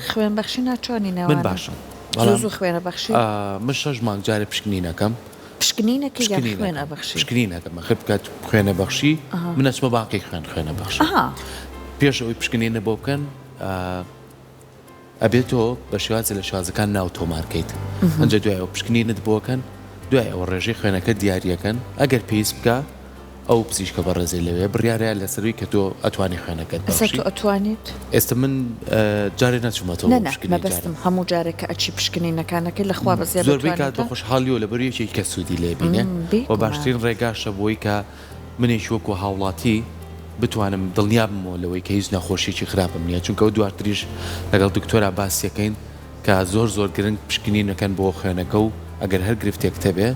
خوێن بەخشینا چۆنی من نێوانە باشم زوو بەڵام زوو خوێنە بەخشی؟ من شەش مانگ جارێ پشکنینەکەم. پشکنینەکەی یان خوێن پشکنینەکەم ئەبەخشی؟ پشکنینەکەم ئەخر بکات خوێنە بەخشی من ئەچمە بانقی خوێن خوێنە بەخشم ئەها. پێش ئەوەی پشکنینە بۆ بکەن ئەبێ تۆ بە شێوازێ لە شێوازەکان ناو تۆمار کەیت ئەنجا دوای ئەوە پشکنینت بۆ کەن دوای ئەوە ڕێژەی خوێنەکە دیاریەکەن ئەگەر پێویست بکا ئەو پزیشکە بەڕێزەی لەوێ بڕیارەیە لەسەروی کە تۆ ئەتوانی خوێنەکەت ئێستا بەخشی. تۆ ئەتوانیت؟ ئێستا من جارێ نەچوومەتەوە نا بۆ نا پشکنین مەبەستم جاران. هەموو جارێک کە ئەچی پشکنینەکانەکەی لە خوا بەزیا زۆربەی کات بتوانیتە؟ بە خۆشحاڵیەوە لەبەر یەکێک کە سوودی لێ بینێ و بێگومان. باشترین ڕێگاشە بۆی کە منێکی وەکو هاوڵاتی بتوانم دڵنیا بمەوە لەوەی کە هیچ نەخۆشیەکی خراپم نیە چونکە ئەو دواتریش لەگەڵ دکتۆرا باسیەکەین کە زۆر زۆر گرنگ پشکنینەکەن بۆ خوێنەکە و ئەگەر هەر گرفتێکت هەبێ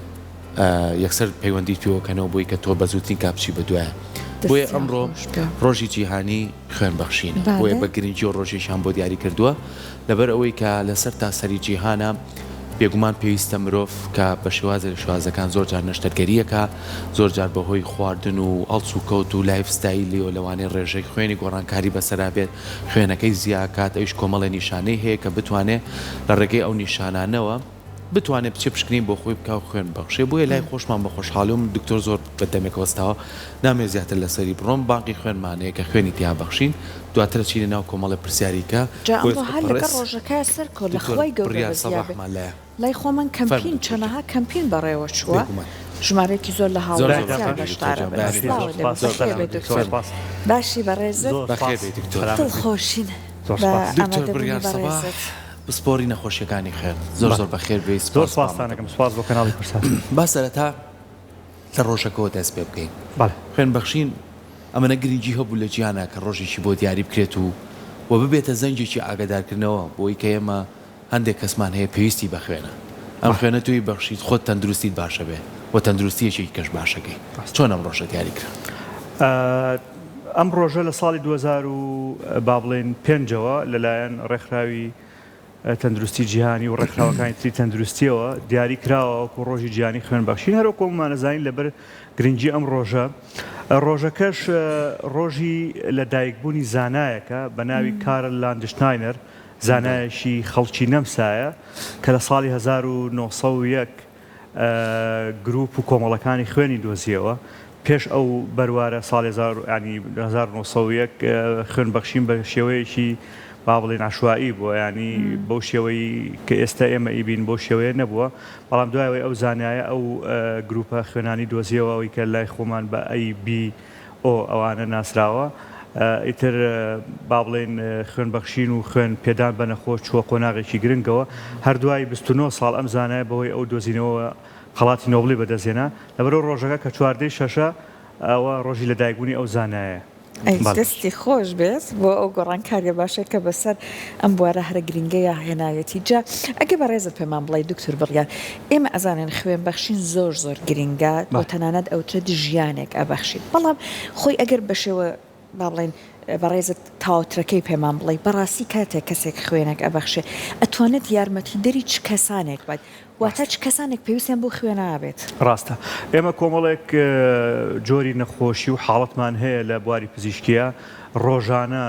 یەکسەر پەیوەندیت پێوەکەنەوە بۆی کە تۆ بە زووترین کات بچی بە دوایە بۆیە دەستیان ئەمڕۆ خۆش بێ. ڕۆژی جیهانی خوێن بەخشینە بۆیە بەڵێ. بە گرنگیەوە ڕۆژێکیان بۆ دیاری کردووە لەبەر ئەوەی کە لەسەر تاسەری جیهانە بێگومان پێویستە مرۆڤ کە بە شێوازێک لە شێوازەکان زۆر جار نەشتەرگەریەکە زۆر جار بە هۆی خواردن و هەڵس و کەوت و life style یەوە لەوانەیە ڕێژەی خوێنی گۆڕانکاری بەسەرا بێت خوێنەکەی زیاکات ئەویش کۆمەڵێ نیشانەی هەیە کە بتوانێ لە ڕێگەی ئەو نیشانانەوە بتوانێ بچێ پشکنین بۆ خۆی بکا و خوێن ببەخشێ بۆیە لای خۆشمان بە خۆشحاڵی و من دکتۆر زۆر بە دەمێک وەستاوە نامەوێ زیاتر لەسەری بڕۆم بانقی خوێنمان هەیە کە خوێنی تیا بەخشین دواتر ئەچینە ناو کۆمەڵێ پرسیاری کە جا بۆیە ئەمڕۆ هەر لەگەڵ بەڕێز ڕۆژەکەیا سەرکەوت لە دکتۆر خوای گەورە بڕیار بەزیا بێ سەباحمان لایە لای خۆمان فەرموو کەمپین دکتۆر گیان چەنەها کەمپین بەڕێوە چووە بێگومان ژمارەیەکی زۆر لە زۆر زۆر هاوڵاتیان بەخێر بێی دکتۆر بەشدارە گیان بن بەیانی سڵاوت باش لێ بێ زۆر بەخێر سەلامەت بێی بی دکتۆر فەرموو باشی بەڕێزت بەخێر بێی دکتۆر دڵخۆشین بە دکتۆر ئامادەبوونی بڕیار سەباح بەڕێزت. پسپۆری نەخۆشیەکانی خوێن زۆر زۆر بەخێر بێی زۆر سپاس بۆ سپاستان ئەکەم ئامادەبوونت. سپاس بۆ کەناڵی کوردسات. با سەرەتا لە ڕۆژەکەوە دەست پێ بکەین. بەڵێ. خوێن بەخشین ئەمەنە گرنگی هەبوو لە جیهانا کە ڕۆژێکی بۆ دیاری بکرێت و و ببێتە زەنگێکی ئاگادارکردنەوە بۆی کە ئێمە هەندێک کەسمان هەیە پێویستی بە خوێنە ئەم خوێنە تۆی بەخشیت خۆت تەندروستیت باشە بێ و تەندروستی یەکێکی کەش باشەکەی چۆن ئەم ڕۆژە دیاری کرا؟ ئەم ڕۆژە لە ساڵی 2000 و با بڵێین پێنجەوە لەلایەن ڕێکخراوی تەندروستی جیهانی و ڕێکخراوەکانی تری تەندروستیەوە دیاری کراوە وەکو ڕۆژی جیهانی خوێن بەخشین هەروەکو هەموومان ئەزانین لەبەر گرنگی ئەم ڕۆژە ڕۆژەکەش ڕۆژی لە دایکبوونی زانایەکە بە ناوی کارل لاندشتاینەر زانایەکی خەڵکی نەمسایە کە لە ساڵی 1901 گروپ و کۆمەڵەکانی خوێنی دۆزیەوە پێش ئەو بەروارە ساڵی 1901 خوێن بەخشین بە شێوەیەکی با بڵێین عەشوائی بووە یانی بەو شێوەی کە ئێستا ئێمە ئیبین بەو شێوەیە نەبووە بەڵام دوای ئەوەی ئەو زانایە ئەو گروپە خوێنانی دۆزیەوە ئەوەی کە لای خۆمان بە ئەی بی ئۆ ئەوانە ناسراوە ئیتر با بڵێین خوێن بەخشین و خوێن پێدان بە نەخۆش چووە قۆناغێکی گرنگەوە هەر دوای 29 ساڵ ئەم زانایە بەهۆی ئەو دۆزینەوە خەڵاتی نۆبڵی بەدەستهێنا لەبەرئەو ڕۆژەکە کە چواردەی شەشە ئەوە ڕۆژی لەدایکبوونی ئەو زانایە. ئەی دەستی خۆش بێت بۆ ئەو گۆڕانکاریە باشەی کە بەسەر ئەم بوارە هەرە گرنگەیا هێناوێتی جا ئەگەر بەڕێزت پێمان بڵێی دکتۆر بڕیار ئێمە ئەزانین خوێن بەخشین زۆر زۆر گرنگە و تەنانەت ئەوترێت ژیانێک ئەبەخشیت بەڵام خۆی ئەگەر بە شێوە با بڵێین بەڕێزت تەواوترەکەی پێمان بڵێی بەڕاستی کاتێک کەسێک خوێنێک ئەبەخشێ ئەتوانێت یارمەتیدەری چ کەسانێک بات واتە چ کەسانێک پێویستیان بەو خوێنە ئەبێت؟ ڕاستە. ئێمە کۆمەڵێک جۆری نەخۆشی و حاڵەتمان هەیە لە بواری پزیشکییە ڕۆژانە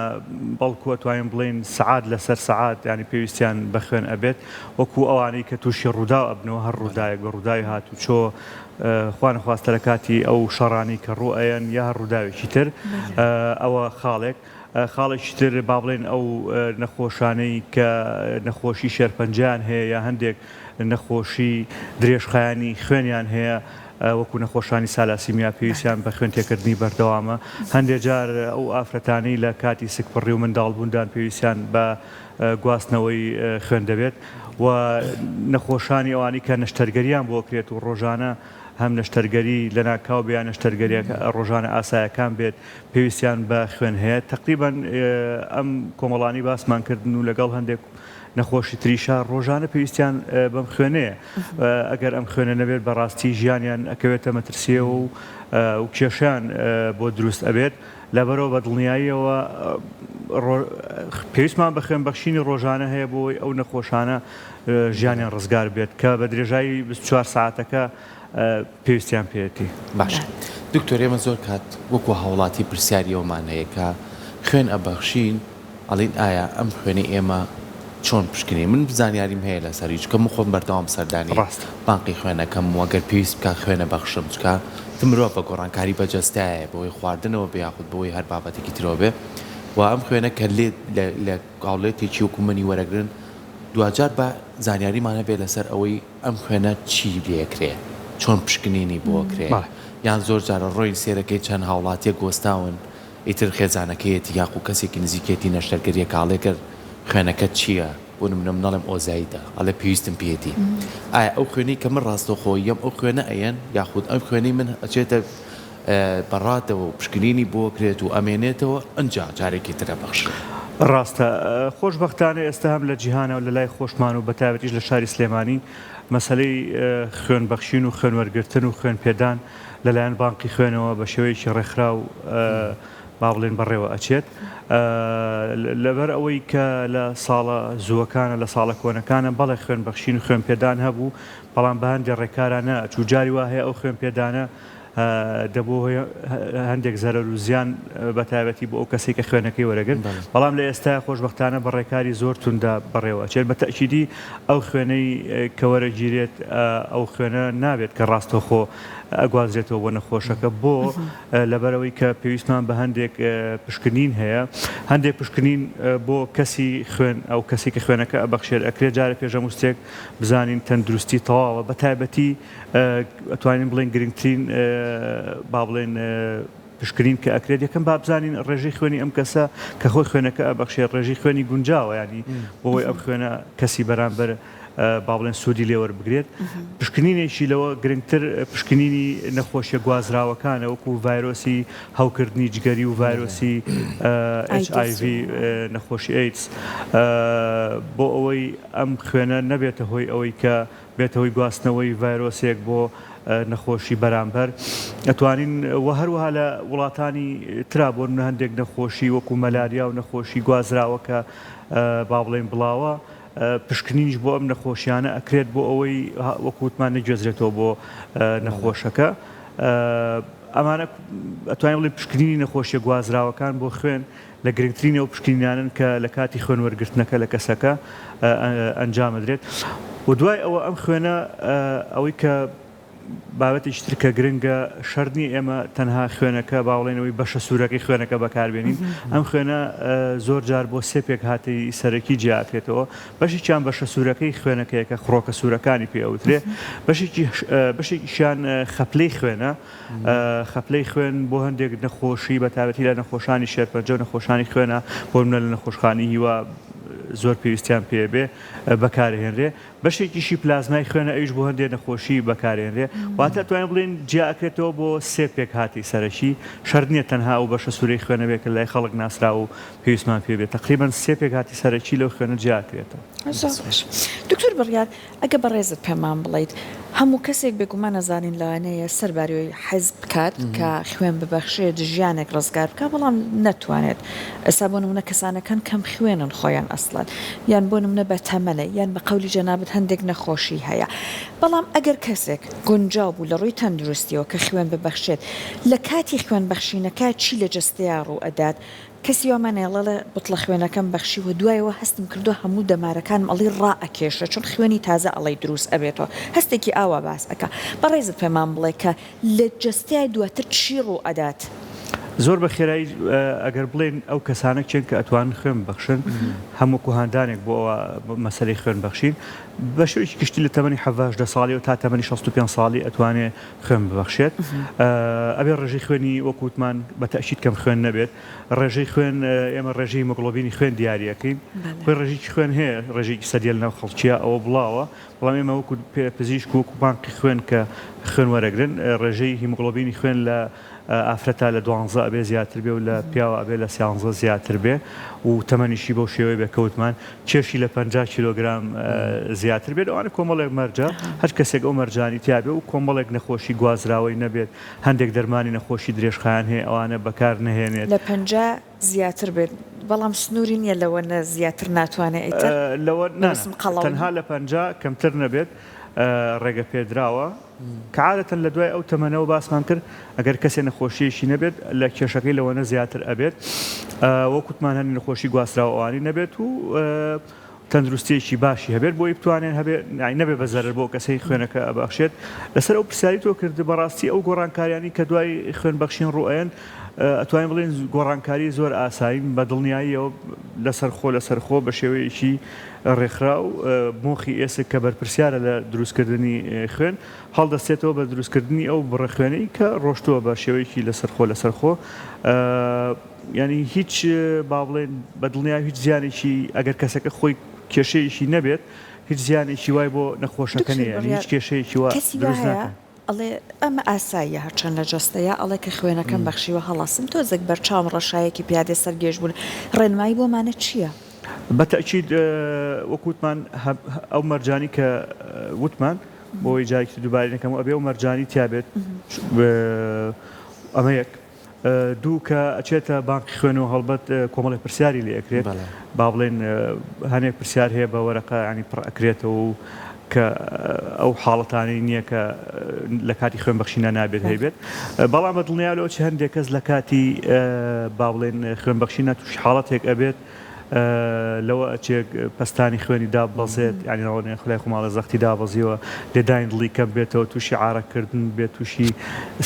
بەڵکو ئەتوانین بڵێین سەعات لەسەر سەعات یانی پێویستیان بە خوێن ئەبێت وەکو ئەوانەی کە تووشی ڕووداو ئەبنەوە هەر ڕووداوێک بە ڕووداوی هاتوچۆ خوا نەخواستە لە کاتی ئەو شەڕانەی کە ڕوو ئەیەن یا هەر ڕووداوێکی تر ئەوە خاڵێک. خاڵێکی تر با بڵێین ئەو نەخۆشانەی کە نەخۆشی شێرپەنجەیان هەیە یا هەندێک نەخۆشی درێژخایەنی خوێنیان هەیە وەکو نەخۆشانی سالاسیمیا پێویستیان بە خوێن تێکردنی بەردەوامە هەندێک جار ئەو ئافرەتانەی لە کاتی سکپڕی و منداڵبووندان پێویستیان بە گواستنەوەی خوێن دەبێت و نەخۆشانی ئەوانەی کە نەشتەرگەریان بۆ کرێت و ڕۆژانە هەم نەشتەرگەری لەناکاو بێ یا نەشتەرگەرییە ڕۆژانە ئاسایەکان بێت پێویستیان بە خوێن هەیە تەقریبەن ئەم کۆمەڵانی باسمان کردن و لەگەڵ هەندێک نەخۆشی تریشا ڕۆژانە پێویستیان بەم خوێنەیە ئەگەر ئەم خوێنە نەبێت بەڕاستی ژیانیان ئەکەوێتە مەترسیەوە و و کێشیان بۆ دروست ئەبێت لەبەرەوە بە دڵنیاییەوە پێویستمان بە خوێن بەخشینی ڕۆژانە هەیە بۆی ئەو نەخۆشانە ژیانیان ڕزگار بێت کە بە درێژایی 24 ساعتەکە پێویستیان پێیەتی. باشە دکتۆر ئێمە زۆر کات وەکو هاوڵاتی پرسیاری ئەوەمان هەیە کە خوێن ئەبەخشین ئەڵێین ئایا ئەم خوێنەی ئێمە چۆن پشکنین من زانیاریم هەیە لەسەری چونکە من خۆم بەردەوام سەردانی ڕاستە. بانقی خوێنەکەم و گەر پێویست بکات خوێنە بەخشم چونکە تم مرۆڤە گۆڕانکاری بە جەستەیە بەهۆی خواردنەوە بێ یاخود بەهۆی هەر بابەتێکی ترەوە بێ و ئەم خوێنە کە لێ لە لە هاوڵێتێکی وەکو منی وەرەگرن دواجار با زانیاریمان هەبێ لەسەر ئەوەی ئەم خوێنە چی لێکرێ چۆن پشکنینی بۆ کرێ بەڵێ. یان زۆر جارە ڕۆین سێرەکەی چەند هاوڵاتیەک وەستاون ئیتر خێزانەکەیەتی یاخو کەسێکی نزیکیەتی نەشتەرگەریەکە ئەڵێ گەر خوێنەکەت چیە بۆ نمونە من ئەڵێم ئۆزایتە ئەڵێ پێویستم پێیەتی ئایا ئەو خوێنەی کە من ڕاستەوخۆ یەم ئەو خوێنە ئەیەن یاخود ئەم خوێنەی من ئەچێتە بەڕاتەوە و پشکنینی بۆ کرێت و ئەمێنێتەوە ئنجا جارێکی تر ئەبەخشرێ. ڕاستە. خۆشبەختانە ئێستا هەم لە جیهانا و لە لای خۆشمان و بەتایبەتیش لە شاری سلێمانی مەسەلەی خوێن بەخشین و خوێن وەرگرتن و خوێن پێدان لەلایەن بانقی خوێنەوە بە شێوەیەکی ڕێکخراو با بڵێین بەڕێوە ئەچێت. لەبەر ئەوەی کە لە ساڵە زووەکانە لە ساڵە کۆنەکانە بەڵێ خوێن بەخشین و خوێن پێدان هەبوو بەڵام بە هەندێ ڕێکارا نەئەچوو جاری وا هەیە ئەو خوێن پێدانە دەبووە هۆی هەندێک زەرەر و زیان بە تایبەتی بۆ ئەو کەسەی کە خوێنەکەی وەرەگرت بەڵام لە ئێستا خۆشبەختانە بە ڕێکاری زۆر توندا بەڕێوە ئەچێت بە تەئکیدی ئەو خوێنەی کە وەرەگیرێت ئەو خوێنە نابێت کە ڕاستەوخۆ ئەگوازرێتەوە بۆ نەخۆشەکە بۆ لەبەرئەوەی کە پێویستمان بە هەندێک پشکنین هەیە هەندێک پشکنین بۆ کەسی خوێن ئەو کەسی کە خوێنەکە ئەبەخشێت ئەکرێت جارێ پێش هەموو شتێک بزانین تەندروستی تەواوە بە تایبەتی ئەتوانین بڵێین گرنگترین با بڵێین پشکنین کە ئەکرێت یەکەم با بزانین ڕێژەی خوێنی ئەم کەسە کە خۆی خوێنەکە ئەبەخشێت ڕێژەی خوێنی گونجاوە ینی بۆی ئەم خوێنە کەسی بەرامبەر با بڵێن سوودی لێوەربگرێت پشکنینێکی لەوە گرنگتر پشکنینی نەخۆشیە گوازراوەکانە وەکو ڤایرۆسی هەوکردنی جگەری و ڤایرۆسی HIV نەخۆشی ئەیدز بۆ ئەوەی ئەم خوێنە نەبێتە هۆی ئەوەی کە بێتە هۆی گواستنەوەی ڤایرۆسێک بۆ نەخۆشی بەرامبەر ئەتوانین و هەروەها لە وڵاتانی ترا بۆ نمونە هەندێک نەخۆشی وەکو مەلاریا و نەخۆشی گوازراوە کە با بڵێین بڵاوە پشکنینیش بۆ ئەم نەخۆشیانە ئەکرێت بۆ ئەوەی وەکو وتمان نەگوێزرێتەوە بۆ نەخۆشەکە ئەمانە ئەتوانین بڵێین پشکنینی نەخۆشیە گوازراوەکان بۆ خوێن لە گرنگترین ئەو پشکنینانەن کە لە کاتی خوێن وەرگرتنەکە لە کەسەکە ئەنجام ئەدرێت و دوای ئەوە ئەم خوێنە ئەوەی کە بابەتێکی تر کە گرنگە شەرت نییە ئێمە تەنها خوێنەکە با بڵێین ئەوەی بەشە سوورەکەی خوێنەکە بەکاربێنین ئەم خوێنە زۆر جار بۆ سێ پێکهاتەی سەرەکی جیا ئەکرێتەوە بەشێکیان بەشە سوورەکەی خوێنەکەیە کە خڕۆکە سوورەکانی پێ ئەوترێ بەشێکی بەشێکیشیان خەپلەی خوێنە خەپلەی خوێن بۆ هەندێک نەخۆشی بە تایبەتی لە نەخۆشانی شێرپەنجە و نەخۆشانی خوێنە بۆ نمونە لە نەخۆشخانەی هیوا زۆر پێویستیان پێ بێ بەکارهێنرێ بەشێکیشی پلازمای خوێنە ئەویش بۆ هەندێک نەخۆشی بەکارێنرێ واتە توانین بڵێین جیا ئەکرێتەوە بۆ سێ پێکهاتەی سەرەکی شەرت نییە تەنها ئەو بەشە سوورەی خوێنە بێ کە لای خەڵک ناسراوە و پێویستمان پێ بێت تەقریبەن سێ پێکهاتی سەرەکی لەو خوێنە جیا ئەکرێتەوە. زۆر باش دکتۆر بڕیار ئەگەر بەڕێزت پێمان بڵێیت هەموو کەسێک بێگومان ئەزانین لەوانەیە سەرباری حەز بکات کە خوێن ببەخشێت ژیانێک ڕزگار بکات بەڵام نەتوانێت ئێستا بۆ نمونە کەسانەکان کەم خوێنن خۆیان ئەسڵەن یان بۆ نمونە بە تەمەنە یان بە قەولی جەنابت هەندێک نەخۆشی هەیە بەڵام ئەگەر کەسێک گونجاو بوو لە ڕووی تەندروستیەوە کە خوێن ببەخشێت لە کاتی خوێن بەخشینەکە چی لە جەستەیا ڕوو ئەدات کەسی وامان هەیە ئەڵێ بتڵە خوێنەکەم بەخشیوە دوایەوە هەستم کردوە هەموو دەمارەکانم ئەڵی ڕائەکێشێ چون خوێنی تازە ئەڵێی دروست ئەبێتەوە هەستێکی ئاوا باس ئەکا بەڕێزت پێمان بڵێ کە لە جەستەیا دواتر چی ڕوو ئەدات؟ زۆر بە خێرایی ئەگەر بڵێین ئەو کەسانە کێن کە ئەتوانن خوێن ببەخشن هەم وەکو هاندانێک بۆ ئەوە مەسەلەی خوێن بەخشین بە شێوەیەکی گشتی لە تەمەنی 17 ساڵیەوە تا تەمەنی 65 ساڵی ئەتوانێ خوێن ببەخشێت ئەبێ ڕێژەی خوێنی وەکو وتمان بە تەئکید کەم خوێن نەبێت ڕێژەی خوێن ئێمە ڕێژەی هیمۆگڵۆبینی خوێن دیاریەکەین خۆی ڕێژێکی خوێن هەیە ڕێژێکی سەدیە لەناو خەڵکیە ئەوە بڵاوە بەڵام ئێمە وەکو پزیشک وەکو بانقی خوێن کە خوێن وەرەگرن ڕێژەی هیمۆگڵۆبینی خوێن لە ئافرەتا لە دوانزە ئەبێ زیاتر بێ و لە پیاوە ئەبێ لە سیانزە زیاتر بێ و تەمەنیشی بەو شێوەیە بێ کە وتمان کێشی لە 50 کیلۆگرام زیاتر بێت ئەوانە کۆمەڵێک مەرجە هەر کەسێک ئەو مەرجانی تیا بێ و کۆمەڵێک نەخۆشی گوازراوەی نەبێت هەندێک دەرمانی نەخۆشی درێژخایەن هەیە ئەوانە بەکار نەهێنێت. لە 50 زیاتر بێت بەڵام سنووری نییە لەوە نە زیاتر ناتوانێ ئیتر لەوە نا نا تەنها لە 50 کەمتر نەبێت ڕێگە پێدراوە. کە عادەتەن لە دوای ئەو تەمەنەوە باسمان کرد ئەگەر کەسێ نەخۆشیەکی نەبێت لە کێشەکەی لەوەنە زیاتر ئەبێت وەک وتمان هەنی نەخۆشی گواستراوە ئەوانی نەبێت و تەندروستیەکی باشی هەبێت بۆی بتوانێت هەبێت نەبێ بە زەرەر بۆ کەسەی خوێنەکە ئەبەخشێت. لەسەر ئەو پرسیاری تۆ کرد بەڕاستی ئەو گۆڕانکاریانی کە دوای خوێن بەخشین ڕوئەیەن ئەتوانین بڵێین گۆڕانکاری زۆر ئاسایین بە دڵنیاییەوە لەسەرخۆ لەسەرخۆ بە شێوەیەکی ڕێکخراو مۆخی ئێسک کە بەرپرسیارە لە دروستکردنی خوێن هەڵدەستێتەوە بە دروستکردنی ئەو بڕە خوێنەی کە ڕۆشتووە بە شێوەیەکی لەسەرخۆ لەسەرخۆ یانی هیچ با بڵێن بە دڵنیایی هیچ زیانێکی ئەگەر کەسەکە خۆی کێشەیەکی نەبێت هیچ زیانێکی وای بۆ نەخۆشەکە دکتۆر نییە یانی بڕیار هیچ کێشەیەکی وا کەسی وا دروست هەیە ناکات. ئەڵێ ئەمە ئاساییە هەرچەند لە جەستەیا ئەڵێ کە خوێنەکەم بەخشیوە هەڵەسم تۆزێک بەرچاوم ڕەشایەکی پیادێ سەر گێژ بوون ڕێنمایی بۆمانە چییە؟ بە تەئکید وەک وتمان ئەو مەرجانی کە وتمان بۆ ئەوەی جارێکی تر دووبارەی نەکەمەوە ئەبێ ئەو مەرجانی تیابێت ئەمە یەک. دوو کە ئەچێتە بانقی خوێن و هەڵبەت کۆمەڵێک پرسیاری لێ ئەکرێت با بڵێن هەنێک پرسیار هەیە بە وەرەقە ینی پڕ ئەکرێتەوە و کە ئەو حاڵەتانەی نییە کە لە کاتی خوێن بەخشینە نابێت هەیبێت بەڵام بە دڵنیا لەوە چ هەندێک کەس لە کاتی با بڵێن خوێن بەخشینە تووشی حاڵەتێک ئەبێت لەوە ئەچێ پەستانی خوێنی داببەزێت یانی ڕەوانەیە خولای خۆماڵێ زەختی دابەزیوە لێدانی دڵی کەم بێتەوە تووشی عارەق کردن بێت تووشی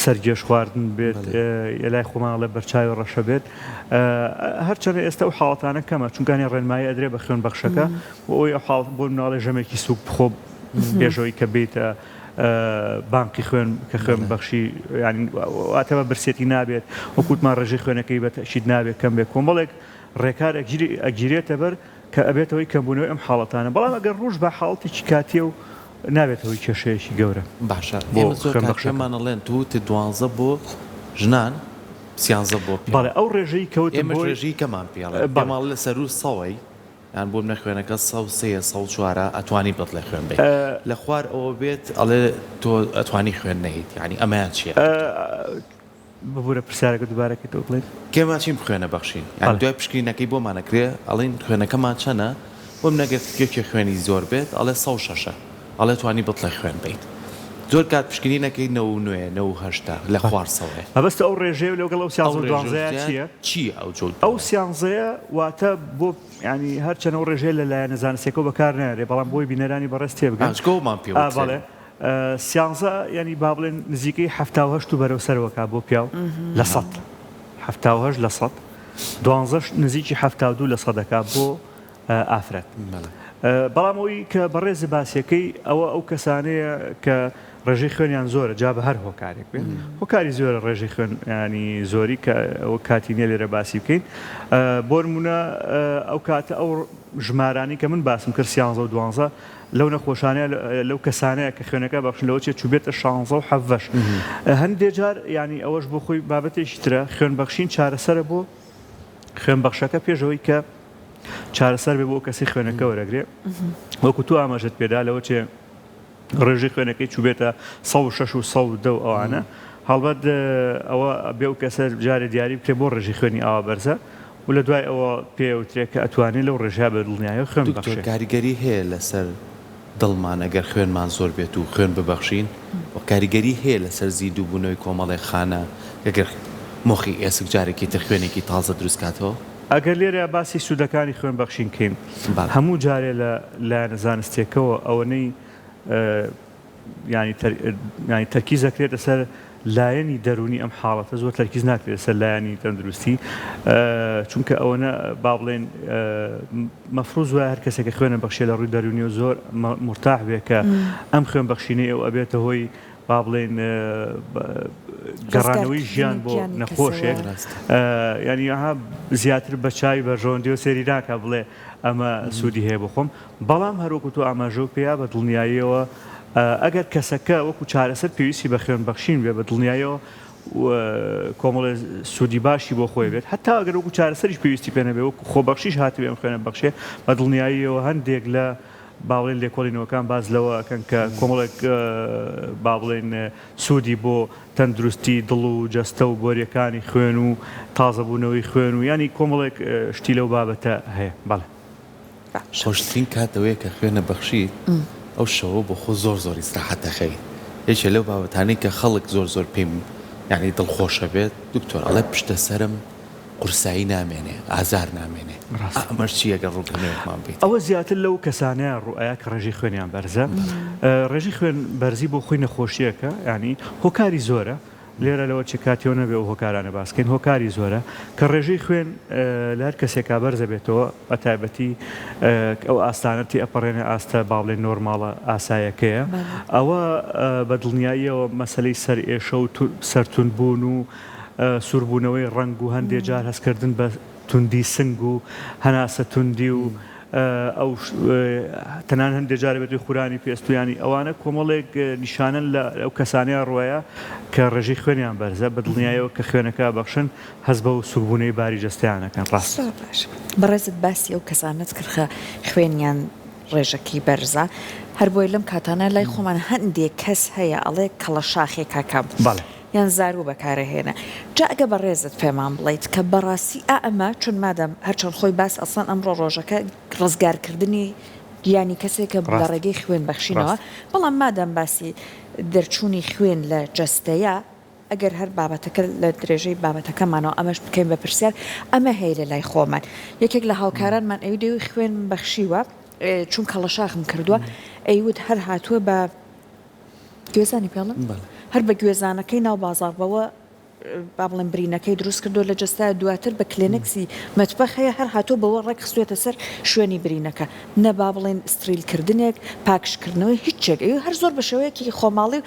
سەرگێژ خواردن بێت لای خۆمان ئەڵێ بەرچاوی ڕەشە بێت هەرچەندە ئێستا ئەو حاڵەتانە کەمە چونکانی ڕێنمایی ئەدرێ بە خوێن بەخشەکە بۆ ئەوەی ئەو حاڵ بۆ مناڵێ ژەمێکی سوک بخۆ پێشەوەی کە بێتە بانقی خوێن کە خوێن بەخشی ینی واتە بە برسێتی نابێت وەکوتمان ڕێژەی خوێنەکەی بە تەئکید نابێت کەم بێت کۆمەڵێک ڕێکار ئەگیرێتە بەر کە ئەبێتە هۆی کەمبوونەوەی ئەم حاڵەتانە، بەڵام ئەگەر ڕووش با حاڵەتێکی کاتییە و نابێتە هۆی کێشەیەکی گەورە باشە بۆ ئێمە زۆر کات خوێنبەخشەکە. پێمان ئەڵێن تو وتت دوانزە بۆ ژنان سیانزە بۆ پیاو بەڵێ ئەو ڕێژەی کە وتم ئێمەش بۆی ڕێژەی کەمان پێ ئەڵێن بەڵێ. پێمان ئەڵێن لە سەروو سەوەی یان بۆ منە خوێنەکە 103 یە 104 ە ئەتوانی بەتڵێ خوێن بەی لە خوار ئەوە بێت ئەڵێ تۆ ئەتوانی خوێن نەیت یانی ئەمەیان چیە دکتۆر؟ ببورە پرسیارەکە دووبارە کەیتەوە بڵێن. کێمان چین بخوێنە بەخشین یانی دوای پشکنینەکەی بۆمان ئەکرێ ئەڵێین خوێنەکەمان چەنە بۆم نەگەر یەکێ خوێنی زۆر بێت ئەڵێ 106 ە ئەڵێ توانی بتڵێ خوێن بەیت زۆر کات پشکنینەکەی نەوە و نۆیە نەوە و هەشتە لە خوار سەوەیە. مەبەستە ئەو ڕێژەیە لەگەڵ ئەو ئەو سیانزە و ڕێژە و دوانزەیە زیاد چییە؟ چییە ئەو جۆ ئەو دوانزەیە؟ سیانزەیە واتە بۆ یانی هەرچەنە ئەو ڕێژەیە لە لایەنە زانستیەکەوە بەکار نایەرێ بەڵام بۆی بینەرانی بەڕێز تێبگەن ئا چونکە ئەومان پێ ئا وترێ. بەڵێ سیانزە یانی با بڵێن نزیکەی 78 و بەرەو سەرەوە کا بۆ پیاو لە سەد 78 لە سەد دوانزەش نزیکی 72 لە سەدەکا بۆ ئافرەت بەڵام ئەوی کە بەڕێز باسیەکەی ئەوە ئەو کەسانەیە کە ڕێژەی خوێنیان زۆرە جا بە هەر هۆکارێک بێت هۆکاری زۆرە ڕێژەی خوێن ینی زۆری کە ئەوە کاتی نیە لێرە باسی بکەین بۆ نمونە ئەو کاتە ئەو ژمارانی کە من باسم کرد سیانزە و دوانزە لەو نەخۆشانەیە لەو کەسانەیە کە خوێنەکە بەخشن لەوە چێ چوبێتە شانزە و حەڤەش هەندێ جار ینی ئەوەش بۆ خۆی بابەتێکی ترە خوێن بەخشین چارەسەرە بۆ خوێن بەخشەکە پێشەوەی کە چارەسەر بێ بۆ کەسی خوێنەکە وەرەگرێ وەکو تو ئاماژت پێدا لەوە چێ ڕێژەی خوێنەکەی چوبێتە 106 و 110 و ئەوانە هەڵبەت ئەوە بێ و کەسە جارێ دیاری بکرێ بۆ ڕێژەی خوێنی ئاوا بەرزە و لە دوای ئەوە پێ ئەوترێ کە ئەتوانێ لەو ڕێژەیا بە دڵنیایەوە خوێن دکتۆر ببەخشێ. کاریگەری هەیە لەسەر دڵمان ئەگەر خوێنمان زۆر بێت و خوێن ببەخشین وە کاریگەری هەیە لەسەر زیندوو بوونەوەی کۆمەڵێک خانە ئەگەر مۆخی ئێسک جارێکی تر خوێنێکی تازە دروست کاتەوە؟ ئەگەر لێرە باسی سوودەکانی خوێن بەخشین کەین بەڵێ. هەموو جارێ لە لایەنە زانستیەکەوە ئەوەنەی یانی یانی تەرکیز ئەکرێتە سەر لایەنی دەروونی ئەم حاڵەتە زۆر تەرکیز ناکرێت سەر لایەنی تەندروستی چونکە ئەوەنە با بڵێن مەفروز وایە هەر کەسێک کە خوێنە بەخشێ لە ڕووی دەروونیەوە زۆر مورتاح بێ کە ئەم خوێن بەخشینەی ئەو ئەبێتە هۆی با بڵێن گەڕانەوەی ژیان بۆ نەخۆشێک ینی ئەها زیاتر بە چاوی بەرژەوەندیەوە سێری ناکە بڵێ ئەمە سوودی هەیە بۆ خۆم بەڵام هەروەکو تۆ ئاماژەو پێیا بە دڵنیاییەوە ئەگەر کەسەکە وەکو چارەسەر پێویستی بە خوێن بەخشین بێ بە دڵنیاییەوە کۆمەڵێ سوودی باشی بۆ خۆی بێت هەتا ئەگەر وەکو چارەسەریش پێویستی پێ نەبێ وەکو خۆبەخشیش هاتبێ ئەم خوێنە بەخشێ بە دڵنیاییەوە هەندێک لە با بڵێن لێکۆڵینەوەکان باس لەوە ئەکەن کە کۆمەڵێک با بڵێن سوودی بۆ تەندروستی دڵ و جەستە و بۆریەکانی خوێن و تازەبوونەوەی خوێن و یانی کۆمەڵێک شتی لەو بابەتە هەیە بەڵێ. خۆشترین کات ئەوەیە کە خوێنە بەخشیت ئەو شەوە بۆ خۆ زۆر زۆر ئیسراحەت دەخەویت یەکێ لەو بابەتانەی کە خەڵک زۆر زۆر پێی یانی دڵخۆشە بێت دکتۆر ئەڵێ پشتە سەرم. قورسایی نامێنێ، ئازار نامێنێ. ڕاستە. ئەمەش چییە گەر ڕوونکردنەوەیەکمان بەیتێ؟ ئەوە زیاتر لەو کەسانەیان ڕووئەیا کە ڕێژەی خوێنیان بەرزە. ڕێژەی خوێن بەرزی بۆ خۆی نەخۆشییەکە، یانی هۆکاری زۆرە، لێرە لەوە چ کاتیەوە نەبێ ئەو هۆکارانە باس کەین، هۆکاری زۆرە کە ڕێژەی خوێن لە هەر کەسێکا بەرزەبێتەوە بە تایبەتی ئەو ئاستانە تێئەپەڕێنێ ئاستە با بڵێین نۆرماڵە ئاسایەکەیە ئەوە بە دڵنیاییەوە مەسەلەی سەرئێشە و سەرتوندبوون و سووربوونەوەی ڕەنگ و هەندێ جار هەستکردن بە توندی سنگ و هەناسە توندی و ئەو تەنانەت هەندێک جار بێت خورانی پێست و یانی ئەوانە کۆمەڵێک نیشانەن لە ئەو کەسانەیان ڕوایە کە ڕێژەی خوێنیان بەرزە بە دڵنیایەوە کە خوێنەکە بەخشن هەست بەو سوکبوونەی باری جەستەیان ئەکەن ڕاست. زۆر باش بەڕێزت باسی ئەو کەسانەت کرد کە خوێنیان ڕێژەکەی بەرزە هەر بۆیە لەم کاتانە لای خۆمان هەندێک کەس هەیە ئەڵێ کەڵەشاخێکەکەم بەڵێ. یان زارو بەکارەهێنە جا ئەگە بەڕێزت پێمان بڵێیت کە بەڕاستی ئا ئەمە چون مادەم هەرچەند خۆی باس ئەسڵەن ئەمڕۆ ڕۆژەکە ڕزگارکردنی گیانی کەسێکە لە ڕاستە ڕێگەی خوێن بەخشینەوە ڕاستە. بەڵام مادام باسی دەرچوونی خوێن لە جەستەیە ئەگەر هەر بابەتەکە لە درێژەی بابەتەکەمانەوە ئەمەش بکەین بە پرسیار ئەمە هەیە لە لای خۆمان یەکێک لە هاوکارانمان ئەوی دەوی خوێنم بەخشیوە چون کەڵەشاخم کردووە ئەیوت هەر هاتووە بە گوێزانی پێڵم هەر بە گوێزانەکەی ناو بازاڕ بەوە با بڵێم برینەکەی دروست کردو لە جەستە دواتر بە کلێنکسی مەتبەخ هەیە هەر هاتووە بەوە ڕێک خستوێتە سەر شوێنی برینەکە نە با بڵێن ستریل کردنێک پاکژکردنەوەی هیچ شتێک ئەوی هەر زۆر بە شێوەیەکی خۆماڵی و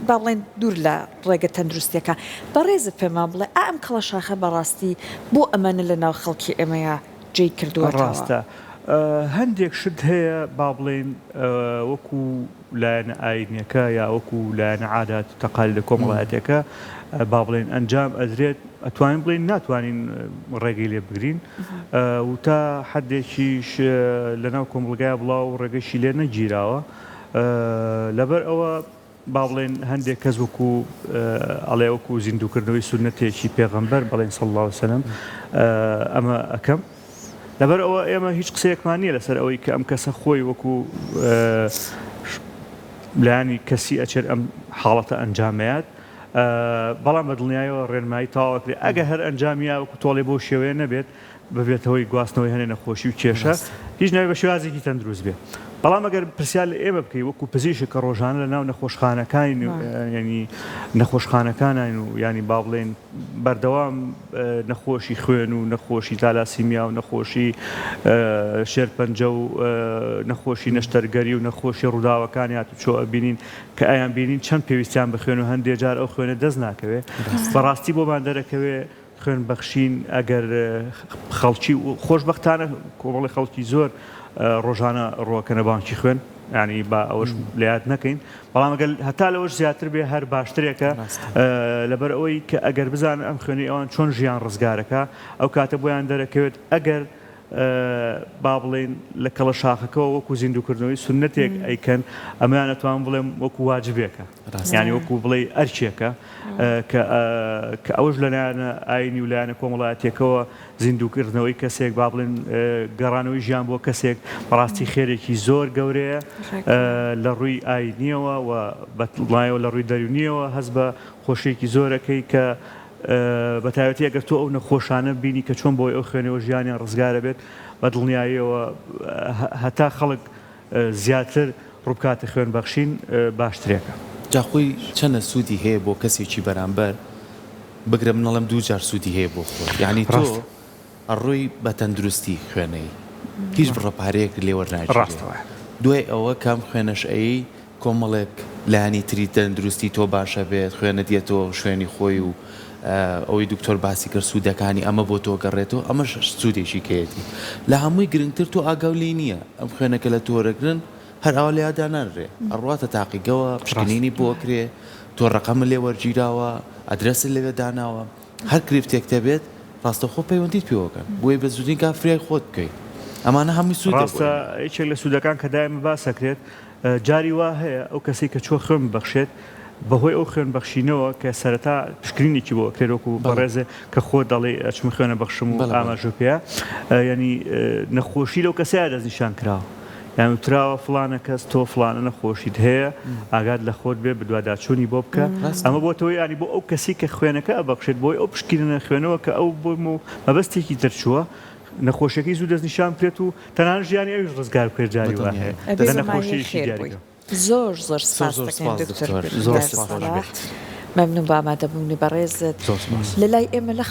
با بڵێن دوور لە ڕێگە تەندروستیەکان بەڕێزت پێمان بڵێ ئا ئەم کەڵەشاخە بەڕاستی بۆ ئەمەنە لە ناو خەڵکی ئێمەیا جێی کردووەتەوە؟ ڕاستە هەندێک شت هەیە با بڵێین وەکو لایەنە ئاینیەکە یا وەکو لایەنە عادات و تەقالیدە کۆمەڵایەتیەکە با بڵێین ئەنجام ئەدرێت ئەتوانین بڵێین ناتوانین ڕێگەی لێ بگرین و تا حدێکیش لەناو کۆمەڵگای بڵاو و ڕێگەشی لێ نەگیراوە لەبەر ئەوە با بڵێین هەندێک کەس وەکو ئەڵێ وەکو زیندووکردنەوەی سوننەتێکی پێغەمبەر بەڵێن صلی اللە علیە وسلم ئەمە ئەکەم لەبەر ئەوە ئێمە هیچ قسەیەکمان نییە لەسەر ئەوەی کە ئەم کەسە خۆی وەکو لایەنی کەسی ئەچێت ئەم حاڵەتە ئەنجامەیات بەڵام بە دڵنیایەوە ڕێنمایی تەواوەکرێت ئەگەر هەر ئەنجامیا وەکو تۆڵێ بۆ شێوەیە نەبێت ببێتە هۆی گواستنەوەی هەنێ نەخۆشی و کێشە هیچ نەبێ بە شێوازێکی تەندروست بێ بەڵام ئەگەر پرسیار لە ئێمە بکەی وەکو پزیشک کە ڕۆژانە لە ناو نەخۆشخانەکانی ینی نەخۆشخانەکانین و ینی با بڵێن بەردەوام نەخۆشی خوێن و نەخۆشی تالاسیمیا و نەخۆشی شێرپەنجە و نەخۆشی نەشتەرگەری و نەخۆشی ڕووداوەکان هاتوچۆ ئەبینین کە ئەیان بینین چەند پێویستیان بە خوێن و هەندێ جار ئەو خوێنە دەست ناکەوێ بەڕاستی بۆمان دەرەکەوێ خوێن بەخشین ئەگەر خەڵکی خۆشبەختانە کۆمەڵی خەڵکی زۆر ڕۆژانە ڕۆکەنە بانکی خوێن ینی با ئەوەش لە یاد نەکەین بەڵام ئەگەر هەتا لەوەش زیاتر بێ هەر باشترێکە لەبەر ئەوەی کە ئەگەر بزانن ئەم خوێنەی ئەوان چۆن ژیان ڕزگارەکە ئەو کاتە بۆیان دەرەکەوێت ئەگەر با بڵێین لە کەڵە شاخەکەەوە وەکو زیندووکردنەوەی سونەتێک ئەیکەن ئەمەیان ئەتوان بڵێم وەکو واجبێکە یانی وەکو بڵێی ئەرکێکە کە کە ئەوەش لە لایەنە ئاینی و لایەنە کۆمەڵایەتیەکەوە زیندووکردنەوەی کەسێک با بڵێن گەڕانەوەی ژیان بۆ کەسێک بەڕاستی خێرێکی زۆر گەورەیە لە ڕووی ئاینیەوە و بەتڵایەوە لە ڕووی دەرونیەوە هەست بە خۆشیەکی زۆرەکەی کە بە تایبەتی ئەگەر تۆ ئەو نەخۆشانە بینی کە چۆن بۆی ئەو خوێنەوە ژیانیان ڕزگارە بێت بە دڵنیاییەوە هەتا خەڵک زیاتر ڕووبکاتە خوێن بەخشین باشترێکە. جا خۆی چەنە سوودی هەیە بۆ کەسێکی بەرامبەر بگرە من ئەڵێم دووجار سوودی هەیە بۆ خۆت یانی تۆ ڕاستە. ئەڕۆی بە تەندروستی خوێنەی هیچ بڕە پارەیەکت لێ وەرناگیرێ ڕاستە وایە. دوای ئەوە کە ئەم خوێنەش ئەیەی کۆمەڵێک لایەنی تری تەندروستی تۆ باشە بێت خوێنت یەتەوە شوێنی خۆی و ئەوەی دکتۆر باسی کرد سوودەکانی ئەمە بۆ تۆ گەڕێتەوە ئەمەش سوودێکی کەیەتی لە هەمووی گرنگتر تۆ ئاگاو لێی نییە ئەم خوێنە کە لە تۆ وەرەگرن هەر ئاوا لێیا دانانرێ ئەڕواتە تاقیگەوە پشکنینی بۆ ئەکرێ تۆ ڕەقەمت لێ وەرگیراوە ئەدرەست لەوێ داناوە هەر گرفتێک تەبێت ڕاستەوخۆ پەیوەندیت پێوەکەن بۆیە بە زووترین کات فریای خۆت بکەویت ئەمانە هەمووی سوودە بۆ ڕاستە ئێمە. یەکێک لە سوودەکان کە دایمە باس ئەکرێت جاری وا هەیە ئەو کەسەی کە چووە خوێن ببەخشێت بەهۆی ئەو خوێن بەخشینەوە کە سەرەتا پشکنینێکی بۆ ئەکرێت وەکو بەڕێزێ کە خۆت دەڵێی ئەچم خوێنە بەخشم و ئاماژە پێیە یانی نەخۆشی لەو کەسەیە دەستنیشان کراوە. یان وتراوە فڵانە کەس تۆ فڵانە نەخۆشیت هەیە ئاگات لە خۆت بێ بدواداچوونی بۆ بکە ئەمە بۆتەوەی ینی بۆ ئەو کەسی کە خوێنەکە ئەبەخشێت بۆی ئەو پشکینە خوێنەوە کە ئەو بۆ مەبەستێکی دەرچووە نەخۆشیەکەی زوو دەستنیشان بکرێت و تەنانەت ژیانی ئەویش ڕزگار بکرێت جاری وا هەیە لە نەخۆشیەکی دیاریکراو. زۆر زۆر سپاس دەکەین دکتۆر بریار سەڵاح مەمنون بۆ ئامادەبوونی بەڕێزت لەلای ئێمە لە.